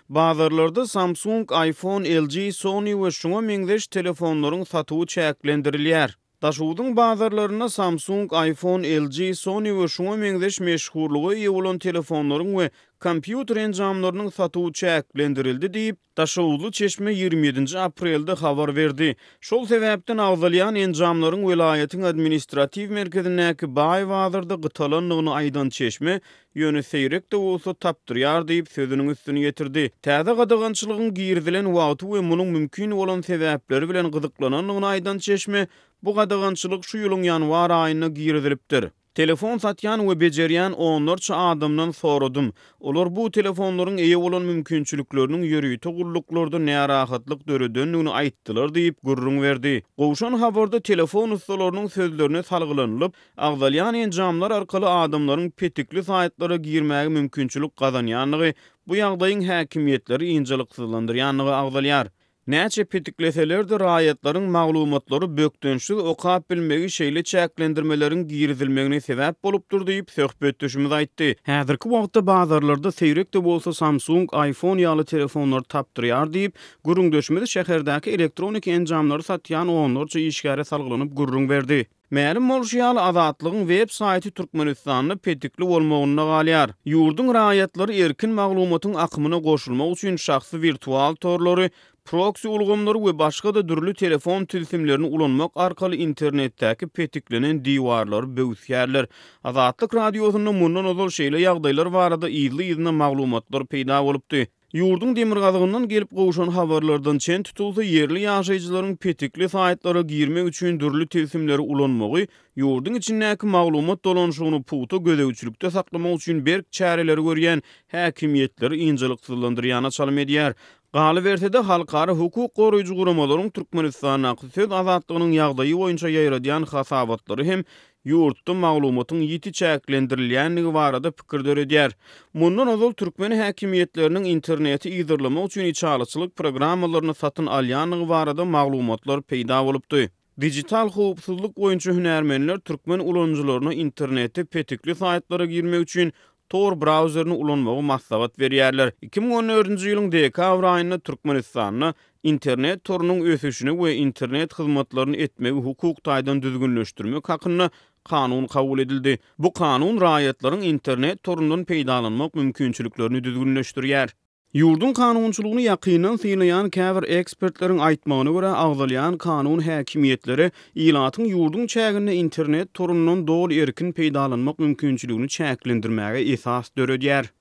Bazarlarda Samsung, iPhone, LG, Sony we şuňa meňzeş telefonlaryň satuwy çäklendirilýär. Daşogzuň bazarlarynda Samsung, iPhone, LG, Sony we şuňa meňzeş meşhurlyga eýe bolan telefonlaryň we kompýuter enjamlarynyň satuwy çäklendirildi diýip, Daşoguzly çeşme 27-nji aprelde habar berdi. Şol sebäpden agzalýan enjamlaryň welaýatyň administratiw merkezindäki baý bazarda gytalandygyny aýdan çeşme, ýöne seýrek-de bolsa tapdyrýar diýip, sözüniň üstüni ýetirdi. Täze gadagançylygyň girizilen wagty we munuň mümkin bolan sebäpleri bilen gyzyklanandygyny aýdan çeşme, bu gadagançylyk şu ýylyň ýanwar aýynda girizilipdir. Telefon satýan we bejerýän onlarça adamdan soradym. Olar bu telefonlaryň eýe bolan mümkinçilikleriniň ýörite gulluklarda närahatlyk döredendigini aýtdylar diýip, gürrüň berdi. Gowşan habarda telefon ussalarynyň sözlerine salgylanylyp, agzalýan enjamlar arkaly adamlaryň petikli saýtlara girmäge mümkinçilik gazanýandygy, bu ýagdaýyň häkimiýetleri ynjalyksyzlandyrýandygy agzalýar. Näçe petikleseler-de, raýatlaryň maglumatlary bökdençsiz okap bilmegi şeýle çäklendirmeleriň girizilmegine sebäp bolupdyr diýip, söhbetdeşimiz aýtdy. Häzirki wagtda bazarlarda seýrek-de bolsa Samsung, iPhone ýaly telefonlary tapdyrýar diýip, gürrüňdeşimiz şäherdäki elektroniki enjamlary satýan onlarça işgäre salgylanyp gürrüň berdi. Mälim bolşy ýaly, Azatlygyň web saýty Türkmenistanda petikli bolmagynda galýar. Ýurduň raýatlary erkin maglumatyň akymyna goşulmak üçin şahsy wirtual torlary, proksi ulgamlary we başga-da dürli telefon tilsimlerini ulanmak arkaly internetdäki petiklenen diwarlary böwüsýärler. Azatlyk Radiosynda mundan ozal şeýle ýagdaýlar barada yzly-yzyna maglumatlar peýda bolupdy. Ýurduň demirgazygyndan gelip gowşan habarlardan çen tutulsa, ýerli ýaşaýjylaryň petikli saýtlara girmek üçin dürli tilsimleri ulanmagy ýurduň içindäki maglumat dolanyşygyny pugta gözegçilikde saklamak üçin berk çäreleri görýän häkimiýetleri ynjalyksyzlandyrýana çalym edýär. Galyberse-de, halkara hukuk goraýjy guramalaryň Türkmenistandaky söz azatlygynyň ýagdaýy boýunça ýaýradýan hasabatlary hem ýurtda maglumatyň ýiti çäklendirilýändigi barada pikir döredýär. Mundan ozal türkmen häkimiýetleriniň interneti yzarlamak üçin içalyçylyk programmalaryny satyn alýandygy barada maglumatlar peýda bolupdy. Dijital howpsuzlyk boýunça hünärmenler türkmen ulanyjylaryna internetde petikli saýtlara girmek üçin Tor brauzerini ulanmagy maslahat berýärler. 2014-nji ýylyň dekabr aýynda Türkmenistanda Internet torunyň ösüşini we internet hyzmatlaryny etmegi hukuk taýdan düzgünleşdirmek hakynda Kanun kabul edildi. Bu Kanun raýatlaryň internet torundan peýdalanmak mümkinçiliklerini düzgünleşdirýär. Ýurduň kanunçylygyny ýakyndan synlaýan käbir ekspertleriň aýtmagyna görä, agzalýan kanun häkimiýetlere ilatyň ýurduň çäginde internet torundan doly erkin peýdalanmak mümkinçiligini çäklendirmäge esas döredýär.